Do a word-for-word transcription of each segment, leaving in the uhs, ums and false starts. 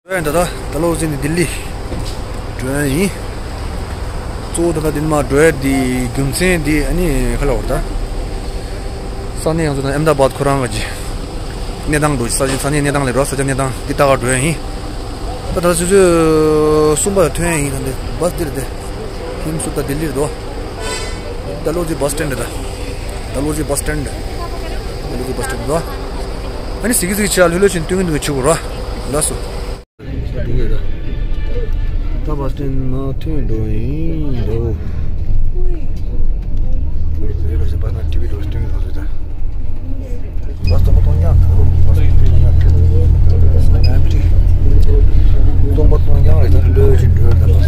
འགྲོ་ཡ་ད་ལྟ་ད་ལོ་ཟིན་ནས་ལྡི་ལི་འགྲོ་ཡ་ཡིན། གཙོ་བོ་ད་ལྟ་འདི་མ་འགྲོ་ཡ་དེ་རྒྱུ་མཚན་དེ་ཨ་ནི་ག་ལ་བར་ད། ས་གནས་ཡང་ཚོ་དང་ཨེམ་ད་བཱད་ཁོ་རང་གི་གནས་སྟངས་འགྲོ་ས་ས་གནས་གནས་སྟངས་ལས་རོ་ས་ཆ་གནས་སྟངས་འདི་ལྟ་ག་འགྲོ་ཡ་ཡིན། ད་ད་ལྟ་ཆུ་ཚོད་གསུམ་པ་ལ་ཐོན་ཡ་ཡིན། ད་འདི་བཱས་འདིར་དེ་ཧིམ་སུ་ད་ལྡི་ལི་རེད་དོ། ད་ལོ་ཟི་བཱས་སི་ཊེན་ཌི་ད། ད་ལོ་ཟི་བཱས་སི་ཊེན་ཌི། ད་ལོ་ཟི་བཱས་སི་ཊེན་ཌི་དོ། ཨ་ནི་ཟི་གི་ཟི་གི་ཆ་ལྷོད་ལྷོད་ཕྱིན་སྟོན་གི་འདུག་ཆུ་གུ་རོ། ལགས་སོ། ད་བཱས་སི་ཊེན་ནང་ཐོན་འགྲོ་ཡིན་འགྲོ། ཟེར་བ་ཟེར་བ་ན་ཊི་ཝི་འགྲོ་སྟོན་གི་འདུག་ད། བཱས་སྟོང་པ་སྟོང་རྐྱང་འགྲོ། བཱས་སྟོང་པ་སྟོང་རྐྱང་འགྲོ། སྟོང་པ་སྟོང་རྐྱང་རེད། ད་ལོས་ཕྱིན་འགྲོ་ད་ལོ།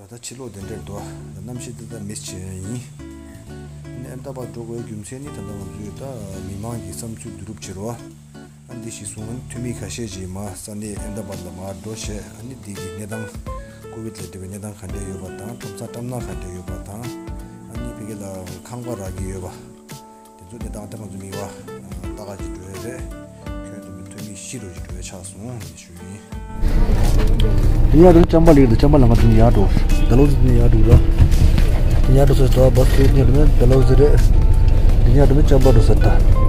ད་ཕྱི་ལོགས་དེ་འདྲར་འདུག་གནམ་གཤིས་འདི་ལྟར་མིས་བྱེད་ཡ་ཡིན། ཨ་ནི་ཨེམ་ད་བཱད་འགྲོ་དགོས་རྒྱུ་མཚན་ནི་ད་ལྟ་ང་ཚོས་ད་མི་མང་གི་བསམ་ཚུལ་བསྡུ་རུབ་བྱེད་རོགས། ཨ་འདི་ཞིག་གསུང་ཨ་ནི་འཐུས་མི་ཁ་ཤས་ཀྱིས་མ་ས་གནས་ཨེམ་ད་བཱད་ལ་མར་འགྲོ་བྱས་ཨ་ནི་འདི་གི་གནས་སྟངས་ཀོ་ཝིད་ལ་འབྲེལ་བའི་གནས་སྟངས་ག་འདྲས་ཡོད་པ་དང་ཁྲོམ་ས་སྐྲག་སྣང་ག་འདྲས་ཡོད་པ་དང་ཨ་ནི་ཕ་གི་ལ་ཁང་པ་རག་གི་ཡོད་པ། དེ་ཚོ་དེ་དང་ད་ང་ཚོ་མི་བ་ལྟ་ག་ཅིག་འགྲོ་ཡ་རེད། ཁྱོད་ཚོ་མི་ཐོན་མི་ཤི་རོ་ཅིག་འགྲོ་ཡ་ཆགས་སོང་ཞུ་ཡིན། དེ་ཡ་དང་ཅམ་པ་ལིག་དང་ཅམ་པ་ལ་ང་ཚོ་ནི་ཡར་འགྲོ། ད་ལོ་ཟི་ནི་ཡར་འགྲོ་ར། དེ་ཡར་འགྲོ་ས་ད་བ་སུ་ནི་ར་ད་ལོ་ཟི་རེད། དེ་ཡར་འགྲོ་ནི་ཅམ་པ་འགྲོ་ས་ད། ད་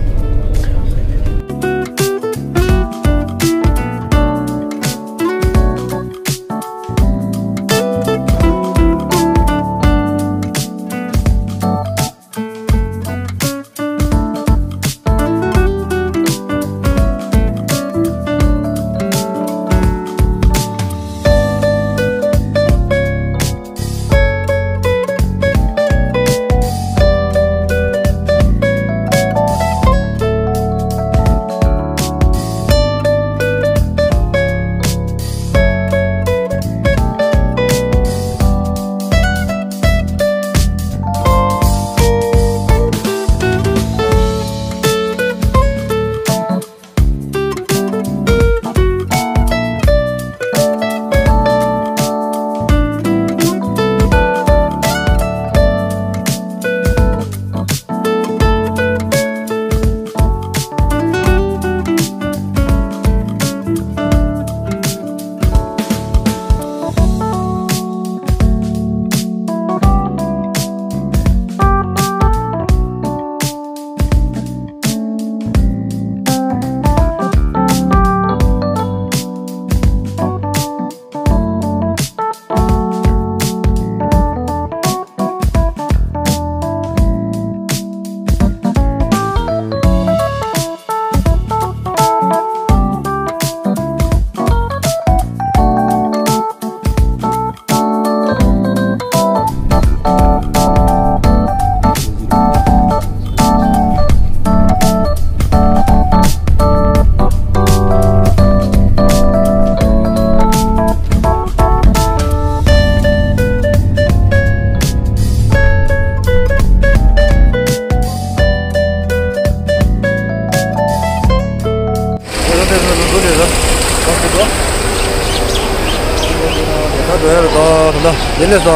འགྲོ་ཡ་རེད་ད། ད་ལྟ་དེ་ལས་ད་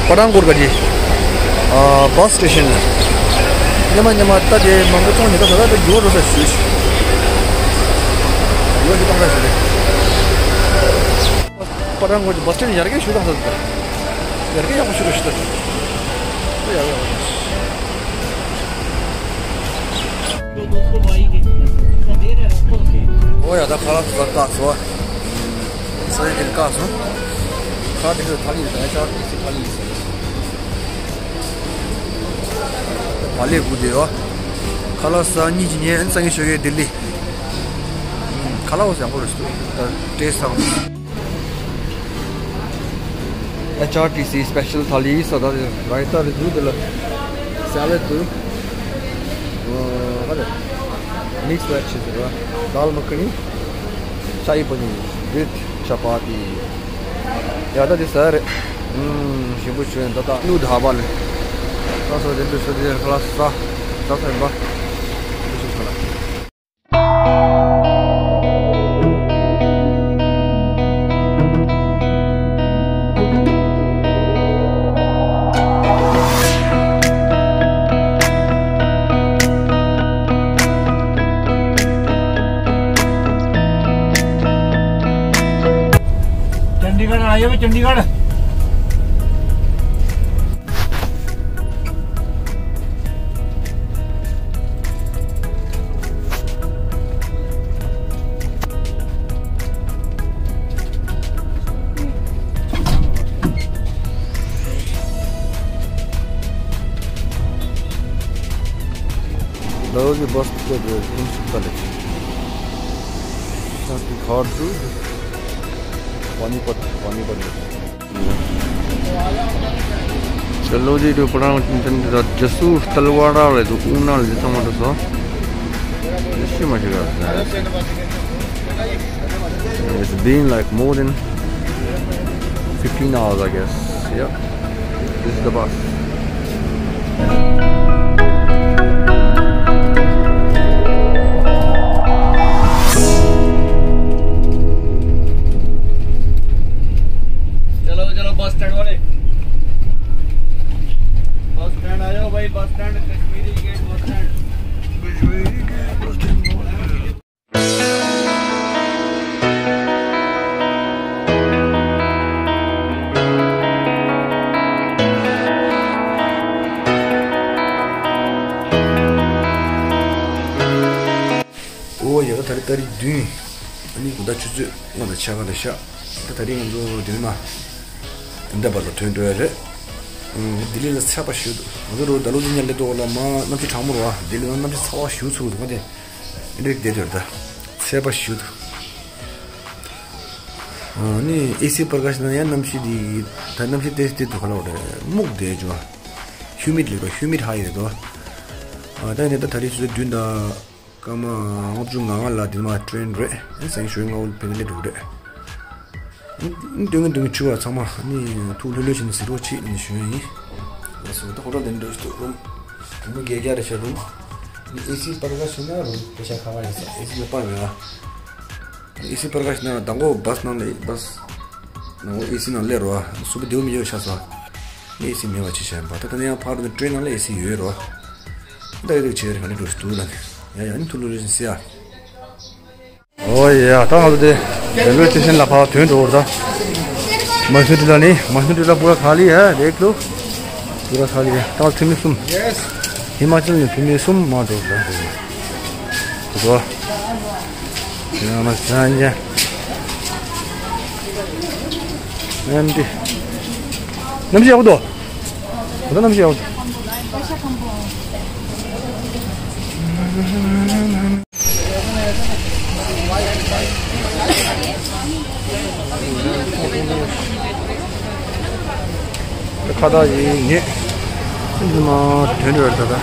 པ་ཏང་གོར་ག་ཅི་ཨ་བཱས་སི་ཊེ་ཤན་ལ། ཉི་མ་ཉི་མ་ད་དེ་མང་པོ་ཚོང་ཉི་ད་ད་ད་ད་འགྱུར་བ་འགྲོ་ས་ཞུ་ཞུ། འགྱུར་བ་ཞུ་བཏང་ས་ཞུ་རེད། པ་ཏང་གོར་གྱི་བཱས་སི་ཊེ་ཤན་ཡར་རྒྱས་ཞུ་བཏང་ས་ད། ཡར་རྒྱས་ཡག་པོ་ཞུ་རོགས་ཞུ་ད། ཡག་ཡག་ཡག་ཨོ་ཡ་ད་ཁ་ལག་ཟ་བཀག་སོ། ས་ཡ་དེར་བཀག་སོང་། ཁ་དེ་ཚོ་ཐ་ལི་རེད། ད་ཡ་ཆར་ཏི་སི་ཐ་ལི་ཡིན་ཟེར། བ་ལེ་གུ་དེ་ཡོ། ཁ་ལག་ཟ་གཉིས་ཀྱི་ཉེ་ཨན་ས་ངེ་ཞོ་གེ་ལྡི་ལི། ཁ་ལག་ཟ་ཡག་པོ་རེད་ད་ཏེ་སི་ཊི་ཨང་། ཨེཆ་ཨར་ཊི་སི་སི་པེ་ཤལ་ཐ་ལི་ས་ད་རའི་ཏ་རེད་འདུག་དེ་ལ་སེ་ལེཌ་འདུག་ཨ་ཧ་རེ། མིག་སི་ཝེཇ་ཞིག་འདུག་ར། དཱལ་མ་ཁ་ནི། ཤ་ཡི་པ་ནི་རི། ཆ་པ་ཏི། ཡ་ད་དེ་ཟ་རེད། ཨུམ། ཞིམ་པོ་བྱུང་ད་ད་ནུ་ད་ཧ་པ་ལེ། ད་སོ་དེ་འདུག་སོ་དེ་ཁ་ལག་ཟ། ཟ་ཟ་ཡིན་པ། འདུག་སོ་ཁ་ལག Chandigarh. That was the bus ticket, uh, in Shukla. Just the thought through Panipat, Panipat. चलो जी, जो पड़ा चिंतन के साथ जसूर तलवाड़ा वाले तो ऊना ले समझ तो सो। इसी मजे का। It's been like more than fifteen hours, I guess. Yeah. This is the bus. चलो, चलो, बस स्टैंड वाले। बस स्टैंड आ जाओ भाई, bus stand, Kashmiri gate bus stand. ཨོ་ཡ། ད་རེས་ཏ་རིག་བདུན། ཨ་ནི་དགོང་དག་ཆུ་ཚོད་ལྔ་དང་ཕྱེད་ཀ་ལ་ཤག་ད་ད་རེས་ང་ཚོ་ལྡི་ལི་ནས་ཨེམ་ད་བཱད་ལ་ཐོན་འགྲོ་ཡ་རེད། ཨང་། ལྡི་ལི་ལ་ཚ་བ་ཞེ་པོ་འདུག་ང་ཚོ་རོ་ད་ལོ་ཚོ་ཉལ་ལེ་ཏོག་ལ་མ་གནམ་གཤིས་གྲང་མོ་རེད་བ། ལྡི་ལི་ལ་གནམ་གཤིས་ཚ་བ་ཞེ་པོ་ཚ་པོ་འདུག་ང་དེ་འདྲ་དེ་དེར་ད་ཚ་བ་ཞེ་པོ་འདུག་ཨ་ནི་ཨེ་སི་པར་ཁ་ཤི་ན་ཡང་གནམ་གཤིས་དེ་ད་གནམ་གཤིས་དེ་དེ་འདུག་ག་ལ་བ་རེད། སྨུག་དེ་ཅོ་ཧིའུ་མིད་ལེ་རོ་ཧིའུ་མིད་ཧའི་རེད་དོ། ཨ་ད་ནི་ད་ད་རེས་ཆུ་ཚོད་བདུན་དང་སྐར་མ་ལྔ་བཅུ་ང་ལྔ་ལ་འདི་མ་ཊེན་རེད། ཨེ་སང་ཞོགས་སྔ་པོ་ཕེབས་ནས་སླེབས་འགྲོ་གི་རེད། ཨ་ནི་སྡོད་མཁན་སྡོད་མཁན་ཆུ་བ་ཚང་མ་ཨ་ནི་ཐུགས་ལྷོད་ལྷོད་བྱས་ནས་གཟིགས་རོགས་བྱེད་ནས་ཞུ་ཡ་ཡིན། ལགས་སོ། ད་ཧོ་ཊེལ་འདི་འགྲོ་ཞིག་འདུག་རུམ་རུམ་བརྒྱད་བརྒྱ་རེ་བྱས་རུམ། ཨ་ནི་ཨེ་སི་པར་ཁ་ཤི་ན་རུམ་བརྒྱ་ཆ་ཁ་ཁ་ཡིན་ས། ཨེ་སི་ལ་པར་མེད་ཨ། ཨེ་སི་པར་ཁ་ཤི་ན་དང་པོ་བཱས་ནང་ལ་བཱས་ནང་ཨེ་སི་ནང་སླེབས་རོགས་ཨ། གཟུགས་པོ་བདེ་པོ་མི་ཡོད་ཤག་སོ། ཨེ་སི་མེད་པ་ཅིག་བྱས་པ། ད་ད་ནས་ཡང་ཕར་འགྲོ་ན་ཊེན་ནང་ལ་ཨེ་སི་ཡོད་རོགས། ད་ཡོད་དུས་བྱས་རེ་ག་ནས་འགྲོ་ཞིག་འདུག་ལ་ནི། ཡ་ཡ་ནི་ཐུགས་ལུ་རེ་བཞིན་སི་ཡ། ཨོ་ཡ། ད་ང་ཚོ་དེ་རེལ་ཝེ་སི་ཊེ་ཤན་ལ་ཕར་ཐོན་འགྲོ་བར་ད། མ་སུ་ཏི་ལ་ནི་མ་སུ་ཏི་ལ་པུ་ར་ཁ་ལི་ཡ་རེད་ལོ། པུ་ར་ཁ་ལི་ཡ། ད་ཕི་མི་གསུམ། ཧི་མ་ཅལ་ནས་ཕི་མི་གསུམ་མ་འགྲོ་བར་ད། དེ་ཚོ། ཡང་ན་ས་ཉ། ཨེམ་ཏི། གནམ་གཤིས་ཡག་པོ་འདུག་ད་གནམ་གཤིས་ཡག་པོ་འདུག་ཁ་བཏགས་ཡིན་ངེས། ཨ་ནི་མ་ཐོན་འགྲོ་ཡ་ད་ལྟ།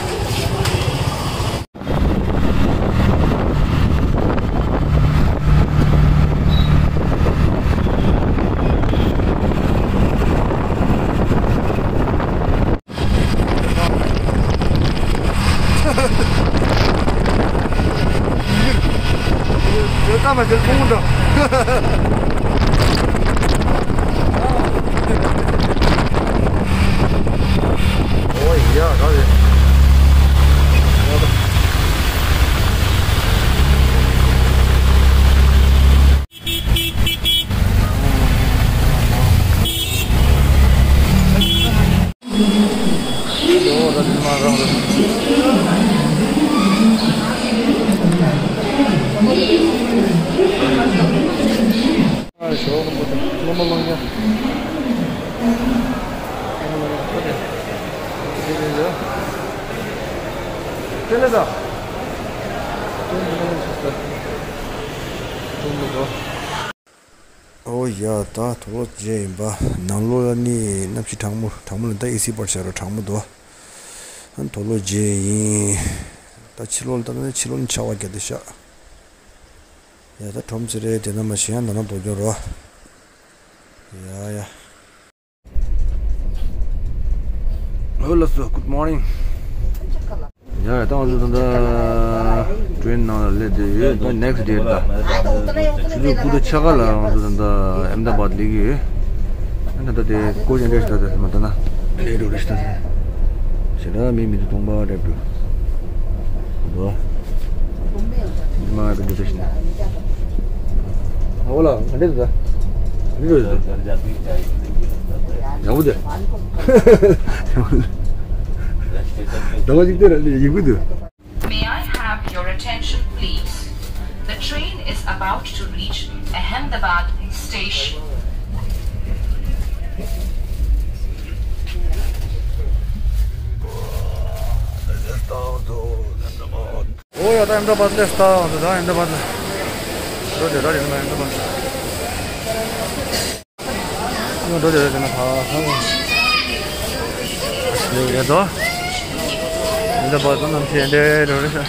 ཨོ་ཡ། ད་དུག་ལོག་བརྗེས་ཡིན་པ། ནང་ལོགས་ལ་ནི་གནམ་གཤིས་གྲང་མོ། གྲང་མོ་ལ་ད་ཨེ་སི་པར་བཞག་རོགས། གྲང་མོ་འདུག་ཨ་ནི་དུག་ལོག་བརྗེས་ཡིན། ད་ཕྱི་ལོགས་ལ་ད་ནི་ཕྱི་ལོགས་ནི་ཆར་པ་བརྒྱབ་བསྡད་ཤག་ཡ་ད་ཁྲོམ་ཚེ་རེ་དེ་ན་མ་ཤེས་ཡང་ན་ན་དོ་རྒྱོ་རོ། ཡ་ཡ། ཧོ་ལགས་སོ། Good morning. ཡ་ཡ། ད་ང་ཚོ་ད་ལྟ་ཊེན་ནང་ལ་སླེབས་བསྡད་ཡོད། ད་ནེག་སི་ཌེ་ད། ཆུ་ཚོད་དགུ་དང་ཕྱེད་ཀ་ལ་ང་ཚོ་ད་ལྟ་ཨེམ་ད་བཱད་སླེབས་ཀྱི་ཡོད། ད་ལྟ་དེ་ཀོ་ཅན་རེ་ཞིག་ད་ད་མ་ད་ན་ཨེ་རུ་རེ་ཞིག་ད་ད་ཞེ་དྲག་མི་མི་ཚོ་སྟོང་པ་རེད་འདུག་འདུག་མ་བི་ཌི་ཡོ་བྱེད་ཤིན་ཨ་ཝ་ལ་ག་འདྲས་འདུག་ད། ཡག་པོ་འདུག་ཟླ་བ་གཅིག་དེ་ལ་ཡག་པོ་འདུག May I have your attention, please? The train is about to reach Ahmedabad station. ཨོ་ཡ། ད་ཨེམ་ད་བཱད་ལ་སླེབས་ད། ད་ཨེམ་ད་བཱད་ལ། འགྲོ་དེ་ད་རེད་ན་ཨེམ་ད་བཱད་ལ། འགྲོ་དེ་ད་རེད་ན་ཕ་ཧ། ཡོད་ཡོད་དོ། ཨེམ་ད་བཱད་ལ་ནམ་ཕྱེད་འདྲེ་འགྲོ་རེད་ཤག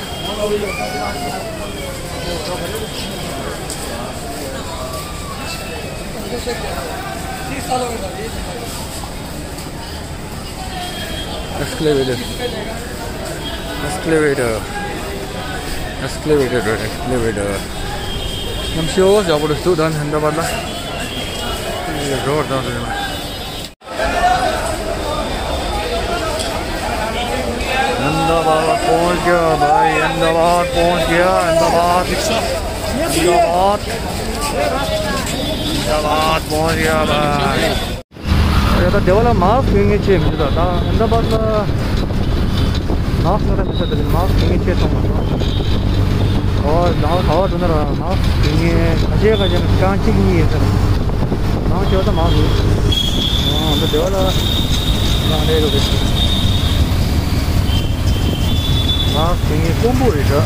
Excavator. Excavator. Excavator. Excavator. ནམ་ཤོ་ཡག་པོ་རེད་འདུག་ད་ཨེམ་ད་བཱད་ལ། རོ་ད་རེད། अहमदाबाद पहुंच गया भाई, अहमदाबाद पहुंच गया, अहमदाबाद, अहमदाबाद, अहमदाबाद पहुंच गया भाई। ཡ་ད་སྡེ་བ་ལ་མཱ་སི་ཀི་གྱོན་མཁན་ཆེ་མི་འདུག་ད་ད་ཨེམ་ད་བཱད་ལ་མཱ་སི་ཀི་ང་རང་མི་ཚེ་ད་ལྟ་མཱ་སི་ཀི་གྱོན་མཁན་ཆེ་མཐོང་མ་སོང་། ཨོ་ད་ག་བ་འགྲོ་ན་ར་མཱ་སི་ཀི་གྱོན་མཁན་ཁ་ཤས་ཁ་ཤས་ནི་རྐང་གཅིག་གཉིས་ཡིན་ས་རེད། མང་ཆེ་བ་ད་མཱ་སི་ཀི་ཡིན། ཨོ་ད་སྡེ་བ་ལ་རང་རེད་རེད། མཱ་སི་ཀི་གྱོན་མཁན་དཀོན་པོ་རེད་ཤག་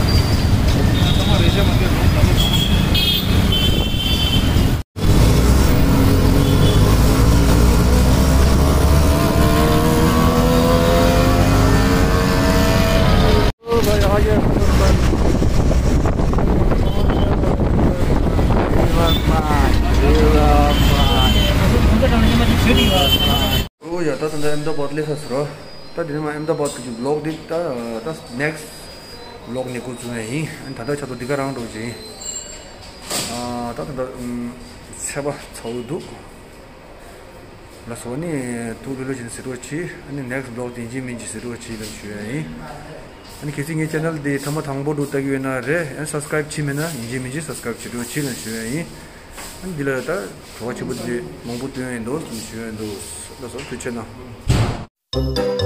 ཨོ་ཡ། ད་ད་ལྟ་ཨེམ་ད་བཱད་སླེབས་ཚར་སོང་། ད་དེ་ནས་མར་ཨེམ་ད་བཱད་ཀྱི་ཝི་ལོག་འདི་ད་ད་ནེགསི་ཊི་ཝི་ལོག་ནས་འགོ་བཙུགས་ཡ་ཡིན། ཨ་ནི་ད་ལྟ་ཆ་ཚང་འདི་ག་རང་འགྲོ་བྱེད་ཡིན། ཨ་ད་ད་ད་ཚ་བ་ཚ་བོ་འདུག་ལགས་སོ། ཨ་ནི་ཐུགས་ལྷོད་ལྷོད་བྱས་ནས་གཟིགས་རོགས་གྱིས། ཨ་ནི་ནེགསི་ཊི་ཝི་ལོག་དེ་ཡིན་གཅིག་མིན་གཅིག་གཟིགས་རོགས་གྱིས་ལབ་ཞུ་ཡ་ཡིན། ཨ་ནི་གལ་སྲིད་ངའི་ཆེ་ནལ་འདི་ཐོག་མ་དང་པོ་འདྲ་ལྟ་གི་ཡོད་ན་རེད། ཨ་ནི་སབ་སི་ཀ་རེབ་བྱས་མེད་ན་ཡིན་གཅིག་མིན་གཅིག་སབ་སི་ཀ་རེབ་བྱེད་རོགས་གྱིས་ལབ་ཞུ་ཡ་ཡིན། ཨ་ནི་འདི་ལ་ད་གྲོགས་ཆེན་པོ་འདི་མང་པོ་བསྟུན་ཡ་ཡིན་འདུག་ལབ་ཞུ་ཡ་ཡིན་འདུག་ལགས་སོ། ཐུགས་རྗེ་གནང་།